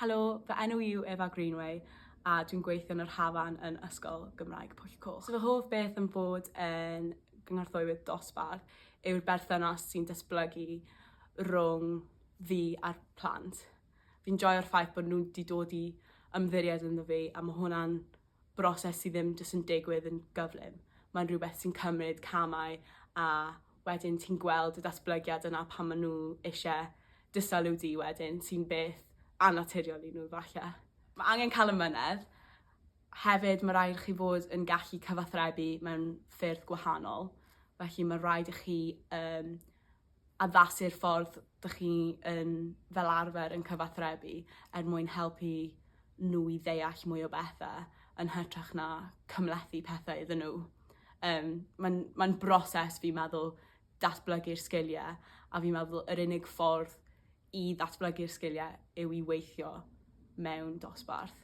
Helo, fy enw i yw Efa Greenway a dwi'n gweithio yn yr Hafan yn Ysgol Gymraeg Pwll Coch. So fy hoff beth yn bod yn gynorthwyydd dosbarth yw'r berthynas sy'n datblygu rhwng fi a'r plant. Fi'n joio'r ffaith bod nhw wedi dod i ymddiried ynddo fi a mae hwnna'n broses sydd ddim jyst yn digwydd yn gyflym. Mae'n rhywbeth sy'n cymryd camau a wedyn ti'n gweld y datblygiad yna pan maen nhw eisiau dy sylw di wedyn, sy'n beth annaturiol i nhw falle. Mae angen cael ymynedd. Hefyd mae rhaid i chi fod yn gallu cyfathrebu mewn ffyrdd gwahanol. Felly mae rhaid i chi addasu'r ffordd dych chi yn fel arfer yn cyfathrebu er mwyn helpu nhw i ddeall mwy o bethau yn hytrach na cymhlethu pethau iddyn nhw. Mae'n broses fi'n meddwl datblygu'r sgiliau a fi'n meddwl yr unig ffordd i ddatblygu'r sgiliau yw i weithio mewn dosbarth.